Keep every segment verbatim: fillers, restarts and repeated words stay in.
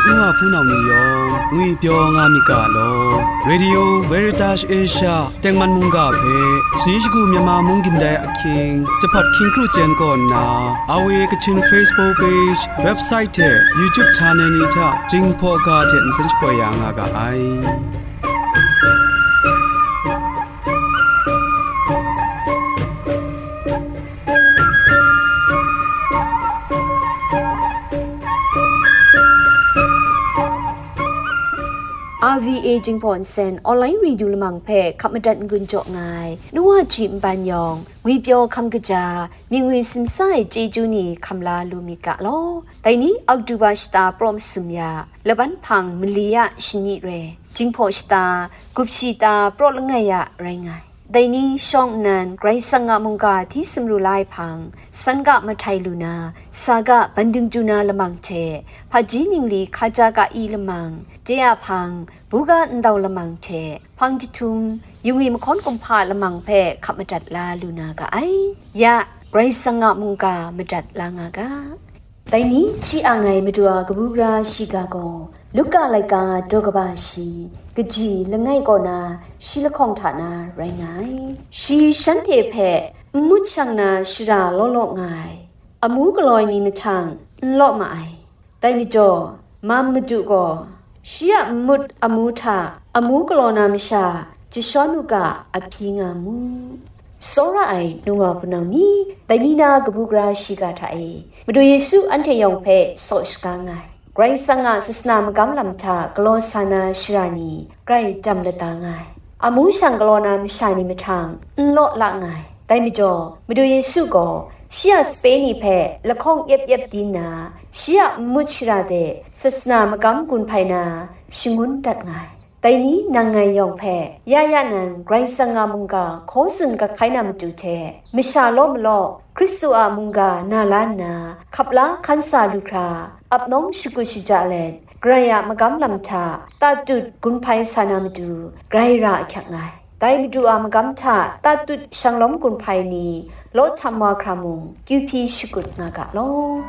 N wa hpunau ni yawng ngwipyaw nga myit ga law. Radio Veritas Asia tengman mungga hpe shani shagu Myanmar mung gindai ahkying, jahpat hkying kru chyen kaw nna, R V A Kachin Facebook page, website hte YouTube channel ni hta Jinghpaw ga hte nsen shapoi ya nga ga ai. R V A Jinghpaw Nsen online radio lamang hpe hkap madat n-gun jaw nga ai, nu wa hti npan yawng, ngwipyaw hkam kaja, mingwi simsa ai chyeju ni hkam la lu myit ga law. Dai ni Oktoba shata praw masum ya, laban hpang mali ya shani re, Jinghpaw shata, gup shi ta praw langai ya rai nga ai. Dai ni shawng nnan, Karai Kasang a mungga hti sumru la ai hpang, san ga mahtai lu na, sa ga banding du na lamang hte, hpaji ningli hkaja ga i lamang, de a hpang, buga ndau lamang hte, hpang jahtum, yungwi mahkawn kumhpa lamang hpe hkap madat la lu na ga ai. Ya, Karai Kasang a mungga madat la nga ga. Dai ni hti ang ai Madu a kabu gara shiga gaw, Luka laika daw kaba shi, kaji langai kaw na shi lahkawng hta na rai nga ai. Shi shanhte hpe n mut shang na shara law law nga ai, amu galaw ai ni mahtang n law ma ai. Dai majaw, Mam Madu gaw, shi a n mut amu hta amu galaw na masha jashawn u ga, a hpyi nga mu. Tsawra ai nu wa hpunau ni, dai ni na kabu gara shiga hta e, Madu Yesu anhte yawng hpe saw shaga nga ai. Karai Kasang a sasana magam lam hta galaw sa na shara ni grai jam lada nga ai. Amu shang galaw na masha ni mahtang n law la nga ai. Dai majaw, Madu Yesu gaw shi a sape ni hpe lahkawng yep yep di nna, shi a n mut shara de sasana magam gun hpai na shangun dat nga ai. Dai ni nang ngai yawng hpe, ya ya nan Karai Kasang a mungga hkaw tsun gat hkai na matu hte, masha law malaw Hkristu a mungga na la nna, hkap la hkan sa lu hkra, ap nawng shakut shaja let, Karai a magam lam hta tatut gun hpai sa na matu, grai ra ahkyak nga ai. Dai Madu a magam hta tatut shanglawm gun hpai ni, law htam wa hkra mung, kyu hpyi shakut nga ga law.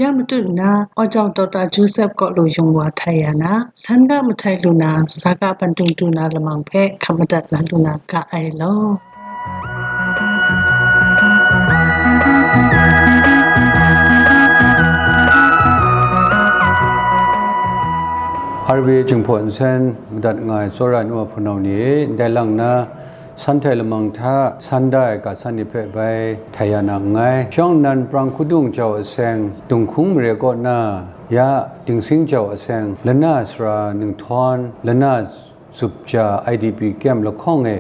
Ya matut nna, Awjang Doctor Joseph kaw lu yung wa htai ya na, san ga mahtai lu na, sa ga bandung du na lamang hpe hkap madat la lu na ga ai law. R V A Jinghpaw Nsen madat nga ai tsawra ai nu wa hpunau ni e, ndai lang na, san htai lamang hta san da ai ga san ni hpe bai htai ya na nngai. Shawng nnan prang hkudung jau aseng, Dunghkung mare kaw na ya Dingsing jau aseng, lana sara ninghtawn, lana zup ja I D P kem lahkawng e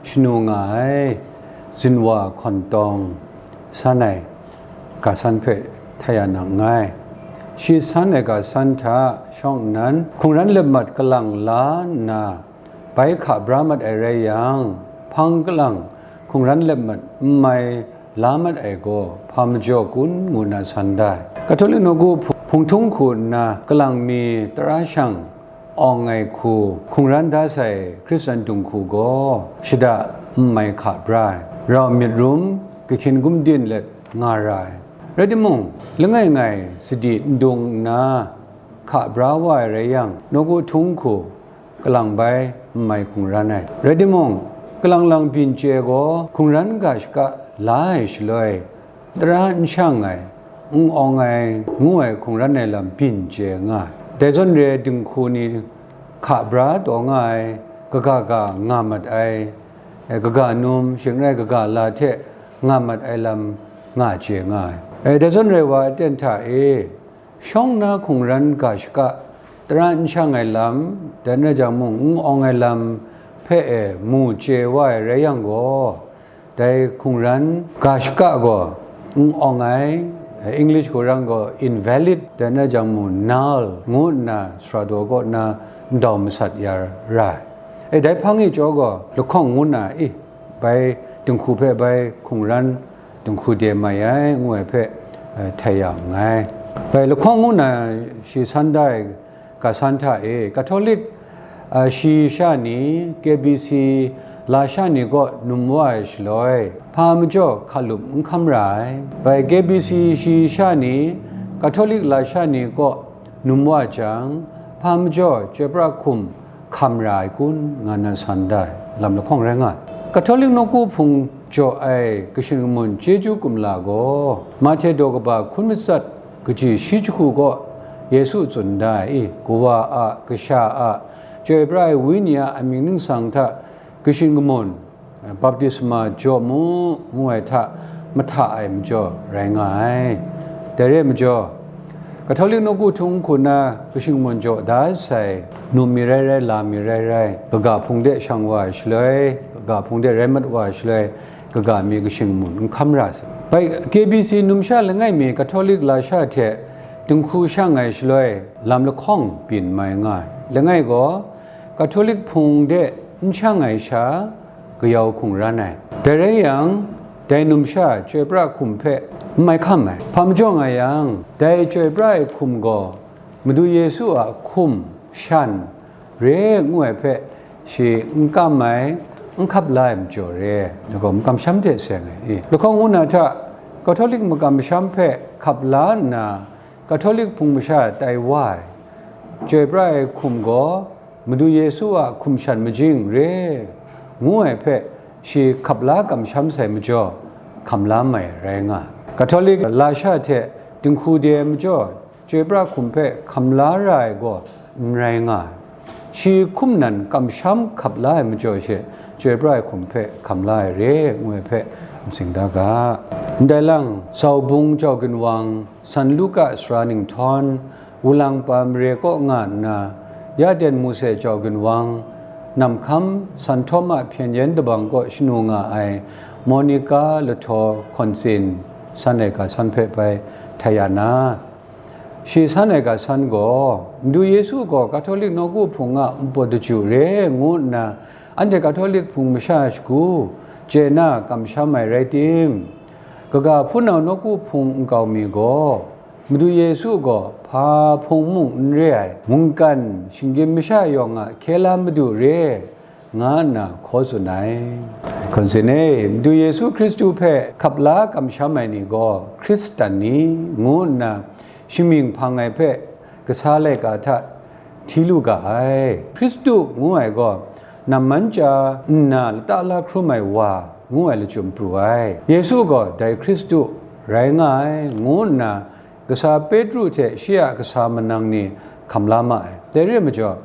shanu nga ai, Zinwa Hkawn Tawng san ai ga san hpe htai ya na nngai. Shi san ai ga san hta shawng nnan, hkungran lep mat kalang la nna, bai hka bra mat ai rai yang, hpang kalang hkungran lep mat n mai la mat ai gaw hpa majaw kun ngu na san da ai. Katolik nawku hpu-, hpung htung hku nna kalang mi tara shang awng ai hku hkungran da sai Hkristan dinghku gaw shada n mai hka bra ai, rau myit rum, kahkyin gumdin let nga ra ai. Rai timung, langai ngai sadi n dung nna hka bra wa ai rai yang, nawku htung hku kalang bai n mai hkungran ai. Rai timung, kalang lang byin chye gaw hkungran ga shaka la ai shaloi, tara n shang ai, n awng ai, ngu ai hkungran ai lam byin chye nga ai. Dai zawn re ai dinghku ni hka bra taw nga ai, kaga ga nga mat ai, kaga num, shing rai kaga la hte nga mat ai lam nga chye nga ai. Dai zawn re wa aten hta e, shawng na hkungran ga shaka, tara n shang ai lam, dai n rai jang mung, n awng ai lam hpe e mu chye wa ai rai yang gaw, dai hkungran ga shaka gaw n awng ai, English gaw rang gaw invalid, dai n rai jang mung, null ngu nna sara daw kaw nna ndau masat ya ra ai. E, dai hpang e chyawm gaw, lahkawng ngu nna, i, bai dinghku hpe bai hkungran dinghku de mai ai, ngu ai hpe, eh, htai ya nngai. Bai lahkawng ngu nna shi san da ai ga san hta e, Katolik, eh, shi sha ni, K B C lasha ni kaw num wa ai shaloi, hpa majaw hkalup n hkam ra ai. Bai K B C shayi sha ni, Katolik lasha ni kaw num wa jang, hpa majaw chyoi pra hkum hkam ra ai kun, nga na san da ai lam lahkawng rai nga ai. Katolik nawku hpung jaw ai kashin kamun chyeju kumla gaw, Mahte daw kaba hkun matsat kaji shi jahku kaw Yesu tsun da ai, i, Kawa a, Kasha a, Chyoi pra ai Wenyi a amying ningsang hta kashin kamun, baptisma jaw mu, ngu ai hta mahta ai majaw rai nga ai. Dai re ai majaw, Katolik nawku htung hku na kashin kamun jaw da sai, num mi rai rai, la mi rai rai, kaga hpung de shang wa ai shaloi, kaga hpung de rai mat wa ai shaloi, kaga mi kashin kamun n hkam ra sai. Bai K B C numsha langai mi Katolik lasha hte dinghku shang ai shaloi, lam lahkawng byin mai nga ai. Langai gaw, Katolik hpung de n shang ai sha, kayau hkungran ai. Dai rai yang, dai numsha chyoi pra hkum hpe n mai hkam ai. Hpa majaw nga yang, dai chyoi pra ai hkum gaw Madu Yesu a hkum shan re ngu ai hpe shi n kam ai, n hkap la ai majaw re, dai gaw makam sham hte seng ai i? Lahkawng ngu na hta, Katolik makam masham hpe hkap la nna, Katolik hpung masha tai wa ai, chyoi pra ai hkum gaw Madu Yesu a hkum shan majing re ngu ai hpe shi hkap la kamsham sai majaw, hkam la mai rai nga ai. Katolik lasha hte dinghku de ai majaw, chyoi pra hkum hpe hkam la ra ai gaw n rai nga ai. Shi hkum nan kamsham hkap la ai majaw she, chyoi pra ai hkum hpe hkam la ai re ngu ai hpe n tsin da ga. Ndai lang, Zaubung Jau Ginwang, San Luka sara ninghtawm, Wulang pa mare kaw nga nna, Yaden Muse Jau Ginwang, Namhkam San Htawma Hpyen Yen Dabang kaw shanu nga ai Monica Lahtaw Hkawn Tsin san ai ga san hpe bai htai ya na, shi san ai ga san gaw, Madu Yesu gaw Katolik nawku hpung a npawt daju re ngu nna, anhte Katolik hpung masha shagu chye na kamsham ai rai tim, kaga hpunau nawku hpung nkau mi gaw, Madu Yesu gaw hpa hpung mung n re ai, mungkan shinggyim masha yawng a hkye la Madu re, nga nna hkaw tsun ai. Hkawn tsin e, Madu Yesu Hkristu hpe hkap la kamsham ai ni gaw Hkristan ni, ngu nna shamying hpang ai hpe kasa laika hta hti lu ga ai. Hkristu ngu ai gaw, namman chya nna lata la hkrum ai wa, ngu ai lachyum pru ai. Yesu gaw dai Hkristu rai nga ai, ngu nna kasa Petru hte shi a kasa manang ni hkam la ma ai. Dai re ai majaw,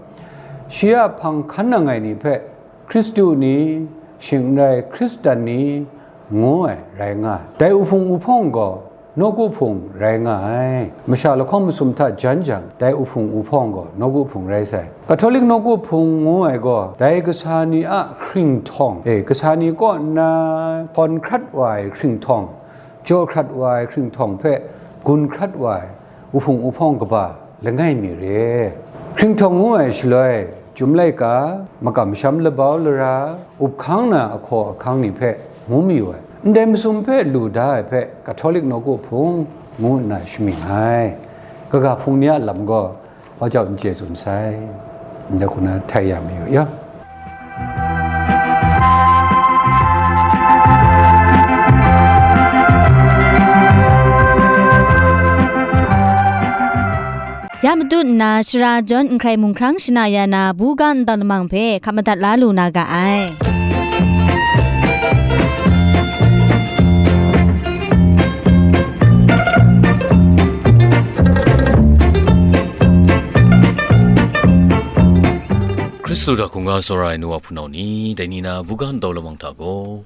shi a hpang hkan nang ai ni hpe Hkristu ni, shing n rai Hkristan ni, ngu ai rai nga ai. Dai uhpung uhpawng gaw nawku hpung rai nga ai. Masha lahkawng masum hta jan jang, dai uhpung uhpawng gaw nawku hpung rai sai. Katolik nawku hpung ngu ai gaw, dai kasa ni a hkringhtawng, e, kasa ni kaw nna hkawn hkrat wa ai hkringhtawng, jaw hkrat wa ai hkringhtawng hpe gun hkrat wa ai uhpung uhpawng kaba langai mi re. Hkringhtawng ngu ai shaloi, Chyum laika, makam masham labau lara, up hkang na ahkaw ahkang ni hpe ngu mayu ai. Ndai masum hpe lu da ai hpe Katolik nawku hpung ngu nna shamying ai. Kaga hpung ni a lam gaw, hpa jau n chye tsun sai, ndai hku na htai ya mayu ya. Ya matut nna, sara jawn n hkrai mung hkrang shana ya na, buga ndau lamang hpe hkap madat la lu na ga ai. Hkristu hta hkungga tsawra ai nu wa hpunau ni, dai ni na buga ndau lamang hta gaw,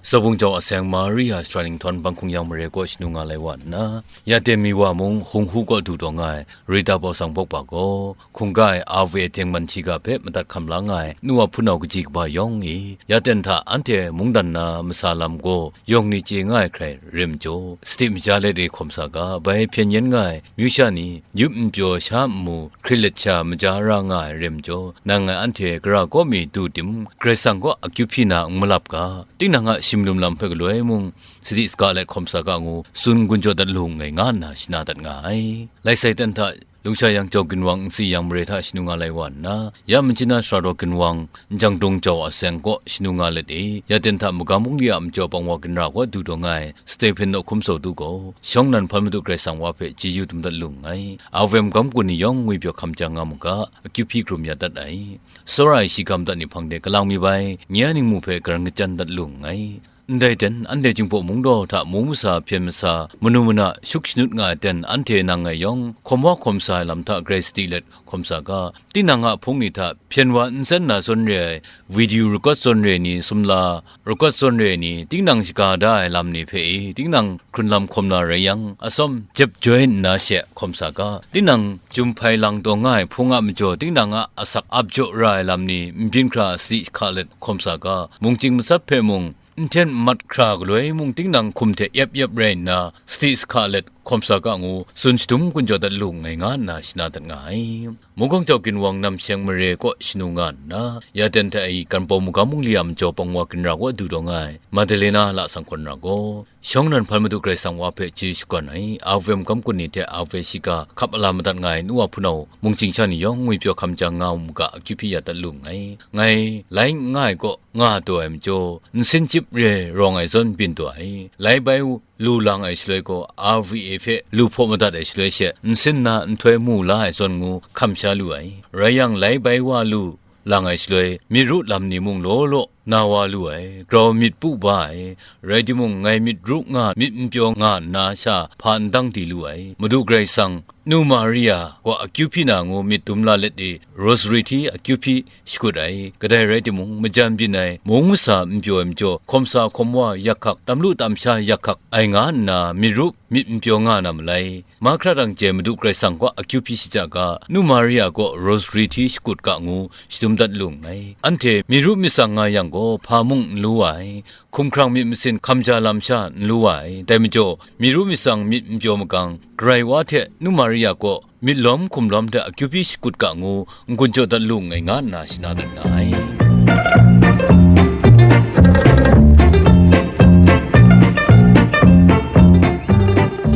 Zaubung jau a seng Maria Shara Ninghtawm Banghkung Yang mare kaw shanu nga lai wa nna, Yaden mi wa mung Hunghu kaw du taw nga ai Rita Bawsang Bawkpa gaw, hkungga ai Ave Tengman Hti Ga hpe madat hkam la nga ai nu wa hpunau kaji kaba yawng e, Yaden hta anhte mungdan na masa lam gaw yawng ni chye nga ai hkrai rim jaw, sadi maja let e hkawm sa ga, bai hpyen yen nga ai myu sha ni, yup npyaw sha nmu, hkrit let sha maja ra nga ai rim jaw, nang ngai anhte gara kaw mi du tim, Karai Kasang kaw akyu hpyi na n malap ga, tinang a shimlum lam hpe galoi mung, sadi saga let hkawm sa ga ngu, tsun gun jaw dat lu nngai, nga nna shana dat nga ai. Lai sai ten hta, Lungsha yang jau ginwang nsi yang mare hta shanu nga lai wa nna, ya Myitkyina sara daw ginwang njang dung jau aseng kaw shanu nga let e, ya ten hta magam bungli a majaw pangwa ginra kaw du taw nga ai Stephen nawk hkum saw du gaw, shawng nnan hpan Madu Karai Kasang wa hpe chyeju dum dat lu nngai. A V M gam kun ni yawng ngwi pyaw hkam jang nga mu ga, akyu hpyi hkrum ya dat ai. Tsawra ai shi ga madat ni hpang de galang mi bai, nye a ningmu hpe karan kachyan dat lu nngai. Ndai ten, anhte Jinghpaw mungdaw hta mung masa hpyen masa, manu mana shuk shanut nga ai ten, anhte nang ngai yawng, hkawm wa hkawm sa ai lam hta grai sadi let hkawm sa ga, tinang a hpung ni hta hpyen wa n tsen na zawn re ai, video record zawn re ni, sumla record zawn re ni, tinang shaga da ai lam ni hpe e, tinang hkrunlam hkawm na rai yang, atsawm jep joi nna she hkawm sa ga, tinang jum hpai lang taw nga ai hpung a majaw, tinang a asak ap jaw ra ai lam ni, n byin hkra sadi hka let hkawm sa ga, mungchying matsat hpe mung, n hten n mat hkra galoi mung tinang hkum hte yep yep rai nna, sadi sahka let hkawm sa ga ngu, tsun shadum gun jaw dat lu nngai nga nna shana dat nga ai. Mungkawng jau ginwang nam sheng mare kaw shanu nga nna, ya ten hta e Ganpawng magam bungli a majaw pangwa ginra kaw du taw nga ai, Madalena la sanghkawn ra gaw, shawng nnan hpan Madu Karai Kasang wa hpe chyeju shakawn ai, A V M gam kun ni hte A V shi ga hkap ala madat nga ai nu wa hpunau mungchying sha ni yawng ngwi pyaw hkam jang nga u mu ga, akyu hpyi ya dat lu nngai. Ngai lai n nga ai kaw, nga taw ai majaw, nsin chyip re rawng ai zawn byin taw ai. Lai bai lu lang ai shaloi gaw, R V A hpe lu hpaw madat ai shaloi she, nsin na nhtoi mu la ai zawn ngu hkam sha lu ai. Rai yang, lai bai wa lu lang ai shaloi, myit ru lam ni mung law law na wa lu ai, grau myit pu ba ai. Rai timung, ngai myit ru nga, myit n pyaw nga nna sha hpa n dang di lu ai. Madu Karai Kasang, Nu Maria gaw akyu hpyi na ngu myit dum la let e, rosary hti akyu hpyi shakut ai. Kadai rai timung, majan byin ai, mung masa n pyaw ai majaw, hkawm sa hkawm wa yak hkak, tam lu tam sha yak hkak ai nga nna, myit ru myit n pyaw nga na malai. Mahkra dang chye Madu Karai Kasang gaw akyu hpyi shaja ga, Nu Maria gaw rosary hti shakut ga ngu shadum dat lu nngai. Anhte myit ru myit tsang nga yang gaw, hpa mung n lu ai. Hkumhkrang myit masin hkam ja lam sha n lu wa ai. Dai majaw, myit ru myit tsang myit n pyaw magang, Karai wa hte Nu Maria gaw myit lawm hkum lawm hte akyu hpyi shakut ga ngu n-gun jaw dat lu nngai nga nna shana dat nga ai.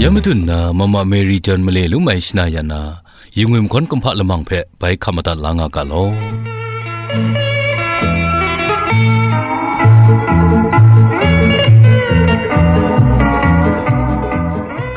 Ya madun na Mama Mary John male lum ai shana ya na, Yungwi mahkawn kumhpa lamang hpe bai hkam madat la nga ga law.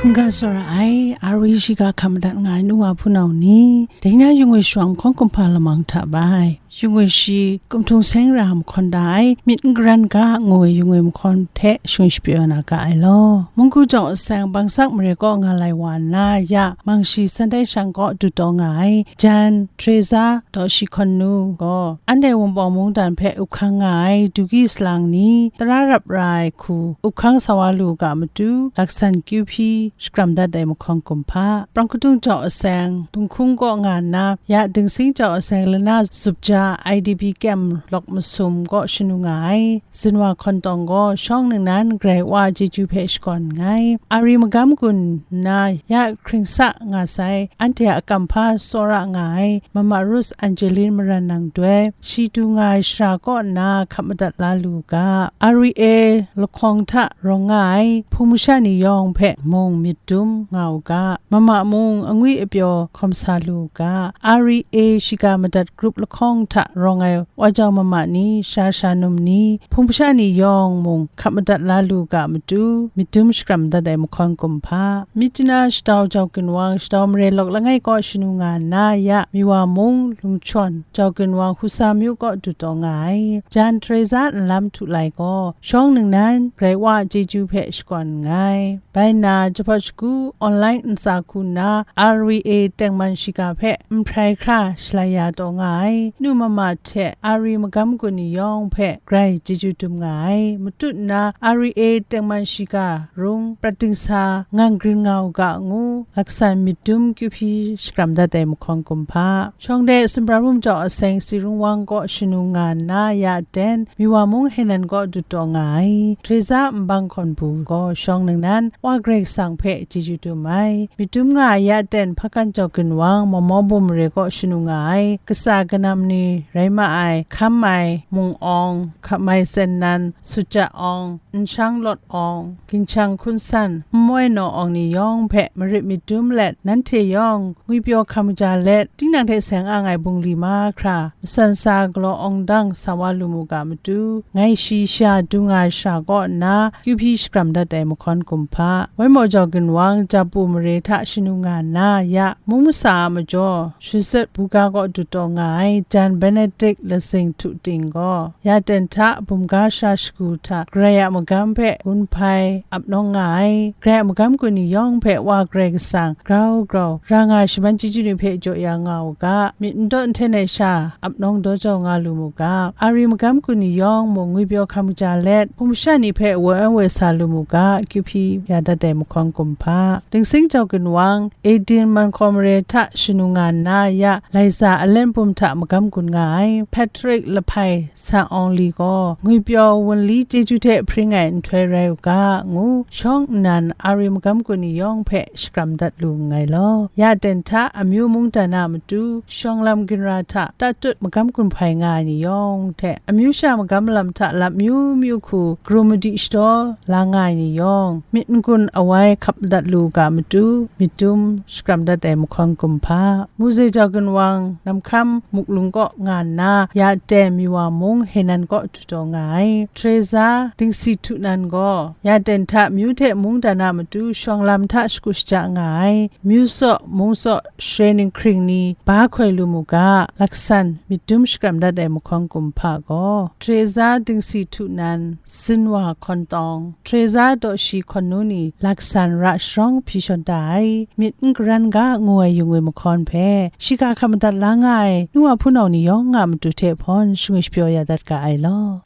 Hkungga tsawra ai, R V shiga hkam madat nga ai nu wa hpunau ni, dai na Yungwi shawng mahkawn kumhpa lamang hta bai, Yungwi shi kumhtung seng ra mahkawn da ai, myit n karan ga ngu ai Yungwi mahkawn hte shung shapyaw na ga ai law. Munggu jawng aseng Bangsak mare kaw nga lai wa nna, ya Mangshi Sunday shang kaw du taw nga ai, Jan Teresa daw shi hkawn nu gaw, anhte Wunpawng mungdan hpe up hkang nga ai, Dugi salang ni tara rap ra ai hku up hkang sa wa lu ga matu, laksan kyu hpyi shakram dat ai mahkawn kumhpa, Prang Kadung jawng aseng Dunghkung kaw nga nna, ya Dingsing jawng aseng Lana Zupja I D P kem lawk masum kaw shanu nga ai, Zinwa hkawn tawng gaw shawng ningnan Karai Wa a chyeju hpe shakawn nngai. Ari magam gun nna ya hkring sa nga sai, anhte a kamhpa tsawra nga ai, Mama Rus Angelin Maran Nang Doi, shi du nga ai shara kaw nna hkap madat la lu ga. Ari e lahkawng hta rawng nga ai, hpung masha ni yawng hpe mung myit dum nga u ga. Mama mung angwi apyaw hkawm sa lu ga. Ari e shiga madat grup lahkawng hta rawng ai, Wa jau mama ni, sha sha num ni, hpung masha ni yawng mung hkap madat la lu ga matu, myit dum shakram dat ai mahkawn kumhpa, Myitkyina shadau jau ginwang, shadau mare lawk langai kaw shanu nga nna, ya Miwa mung Lungchawn jau ginwang Husa myu kaw du taw nga ai. Jan Teresa nlam htu lai gaw, shawng ningnan Karai Wa a chyeju hpe shakawn nngai. Bai nna, jahpawt shagu online ntsa hku nna, R V A tengman shiga hpe nhprai hkra shalai ya taw nga ai, nu mama hte Ari magam gun ni yawng hpe grai chyeju dum nga ai. Matut nna, R V A tengman shiga rung prat dingsa ngang grin nga u ga ngu, laksan myit dum kyu hpyi shakram dat ai mahkawn kumhpa, Shawng de sumprarung jau aseng Sirung Wang kaw shanu nga nna, ya ten Miwa mung Henan kaw du taw nga ai, Teresa nbang hkawn bu gaw shawng ningnan Wa Karai Kasang hpe chyeju dum ai. Myit dum nga ai ya ten Hpakan jau ginwang Mawmaw bum mare kaw shanu nga ai, kasa kanam ni rai ma ai, Hkam Mai Mung Awng, Hkap Mai Sen Nan, Suja Awng, Nshang Lawt Awng, Ginchang Hkun San, Nmoi Naw Awng ni yawng hpe marit myit dum let, nanhte yawng ngwipyaw hkam ja let, tinang hte seng ang ai bungli mahkra, matsan sa galaw awng dang sa wa lu mu ga matu, ngai shayi sha du nga ai sha kaw nna, kyu hpyi shakram dat ai mahkawn kumhpa, Waimaw Jau Ginwang, Japu mare hta shanu nga nna, ya mung masa a majaw, Shusat buga kaw dut taw nga ai Jan Benedict Lasing Htu Ting gaw, ya ten hta bumga sha shagu hta Karai a magam hpe gun hpai ap nawng nga ai, Karai a magam gun ni yawng hpe Wa Karai Kasang grau grau ra nga ai shaman chyeju ni hpe jaw ya nga u ga, myit n dawt n hten ai sha ap nawng daw jau nga lu mu ga, Ari magam gun ni yawng mung ngwipyaw hkam ja let, hpung masha ni hpe woi an woi sa lu mu ga, kyu hpyi ya dat ai mahkawn kumhpa, Dingsing Jau Ginwang, Eden Manhkaw mare hta shanu nga nna, ya Laiza Alen Bum hta magam gun nga ai Patrick Lahpai San Awng Li gaw, ngwipyaw wunli chyeju hte hpring ai nhtoi rai u ga, ngu shawng nnan Ari magam gun ni yawng hpe shakram dat lu nngai law. Ya ten hta amyu mungdan a matu, shawng lam ginra hta tatut magam gun hpai nga ai ni yawng hte, amyu sha magam lam hta lam myu myu hku krum madi shadaw la nga ai ni yawng, myit n gun awai hkap dat lu ga matu, myit dum shakram dat ai mahkawn kumhpa, Muzei Jau Ginwang, Namhkam Muklung kaw nga nna, ya ten Miwa mung Henan kaw du taw nga ai, Teresa Dingsi Htu Nan gaw, ya ten hta myu hte mungdan a matu shawng lam hta shagu shaja nga ai, myu saw, mung saw, share ninghkring ni ba hkoi lu mu ga, laksan myit dum shakram dat ai mahkawn kumhpa gaw, Teresa Dingsi Htu Nan, Sinwa Hkawn Tawng, Teresa daw shi hkawn nu ni laksan ra sharawng hpyi shawn da ai, myit n karan ga ngu ai yu ngwi mahkawn hpe, shiga hkap madat la nga ai nu wa hpunau ni yawng a matu hte hpawn shangwi shapyaw ya dat ga ai law.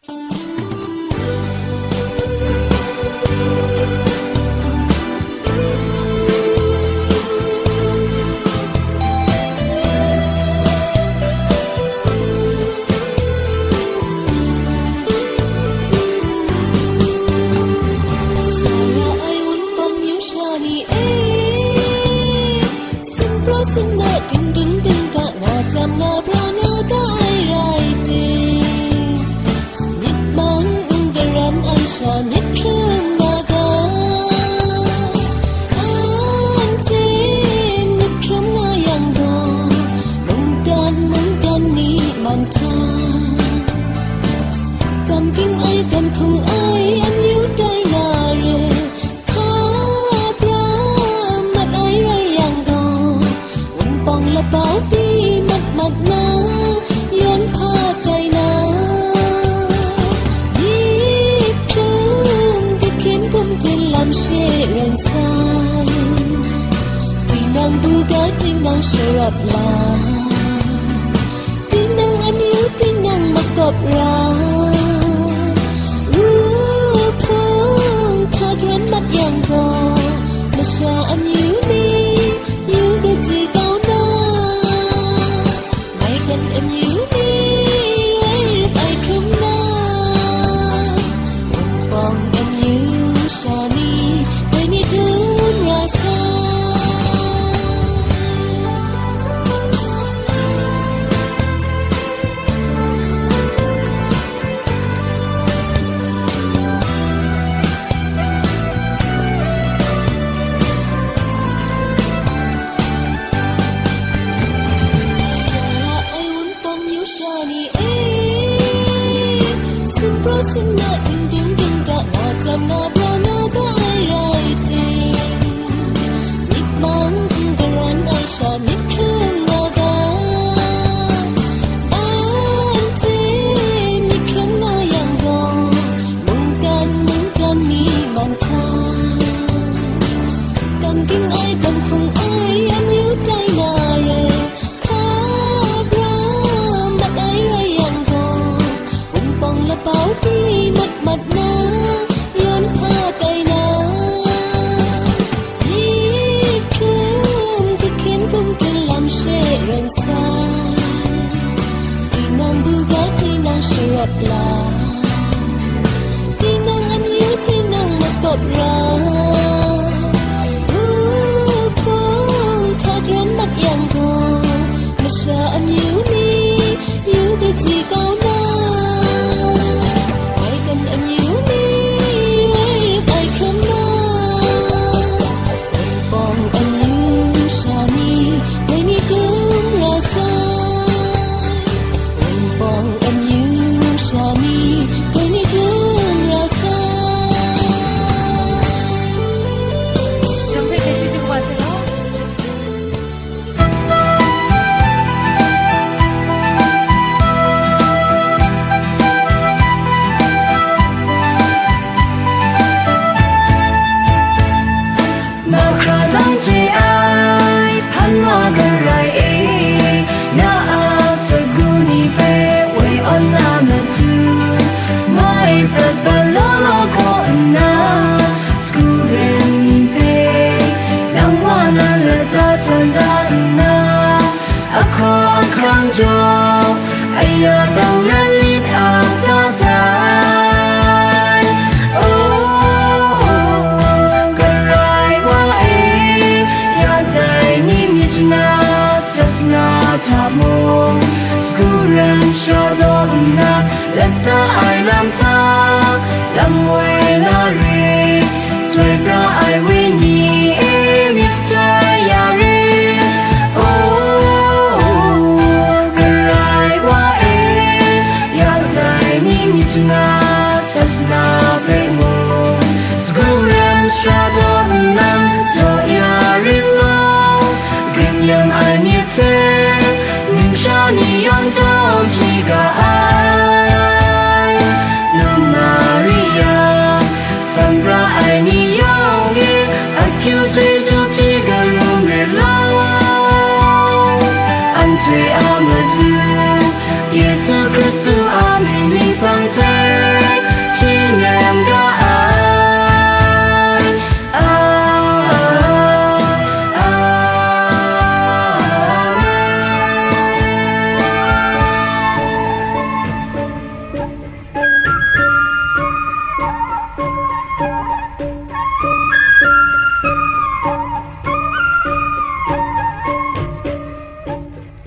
Sara ai wunpawng myu sha ni e, sumpraw sumna dingdung dingda na jam nga bra nga ga ai rai ting, myit mang n garan ai sha myit hkrum nga ga, anhte myit hkrum nga yang gaw, mungdan mungdan ni man hta, gam ging ai, gam hkung ai, amyu tai na re, hka pra mat ai rai yang gaw, wunpawng lapau pyi mat mat na, yawn hpa tai na, myit hkrum kahkyen hkum tin lam she rai sai, tinang buga tinang sharap la, tinang amyu tinang makawp ra, ruhpung hta kran mat yang gaw, masha amyu ni yu kaji kau na, maigan amyu ni rai rup ai hkrum na, wunpawng amyu sha ni dai ni dun ra sa.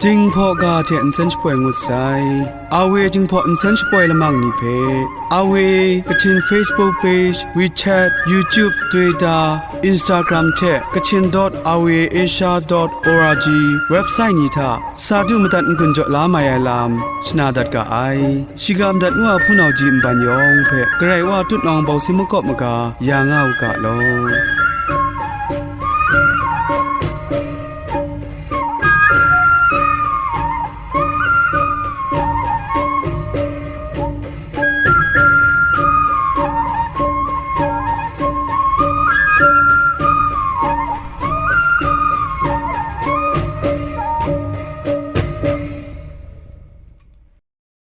Jinghpaw ga hte nsen shapoi ngut sai. Awe Jinghpaw nsen shapoi lamang ni hpe, Awe Kachin Facebook page, WeChat, YouTube, Twitter, Instagram hte Kachin dot awe asia dot org website ni hta sa du madat n-gun jaw la mai ai lam shana dat ga ai. Shiga madat ngu a hpunau ji nban yawng hpe Karai Wa tutnawng bawsi makawp maga ya nga u ga law.